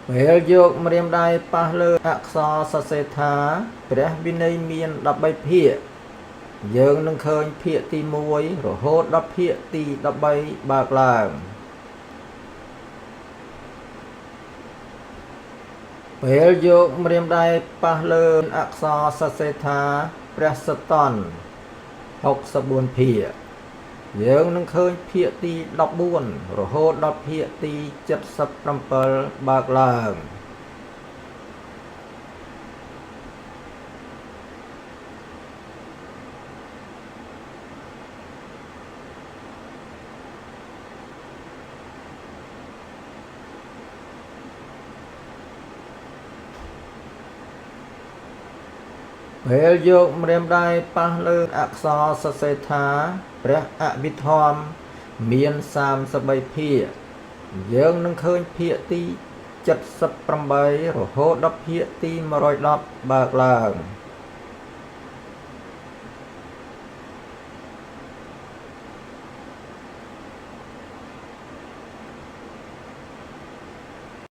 ពេលយកម្រាមដៃប៉ះលើអក្សរសរសេរថាព្រះវិន័យមាន13ភាគយើងនឹងឃើញភាគទី1រហូតដល់ភាគទី13បើកឡើងពេលយកម្រាមដៃប៉ះលើអក្សរសរសេរថាព្រះសតន្ត64ភាគយើងនឹងឃើញភាគទី14រហូតដល់ភាគទី77បើកឡើងពេលយកម្រាមដៃប៉ះលើអក្សរសរសេរថាព្រះអភិធម្មមាន33ភាគយើងនឹងឃើញភាគទី78រហូតដល់ភាគទី110បើកឡើង។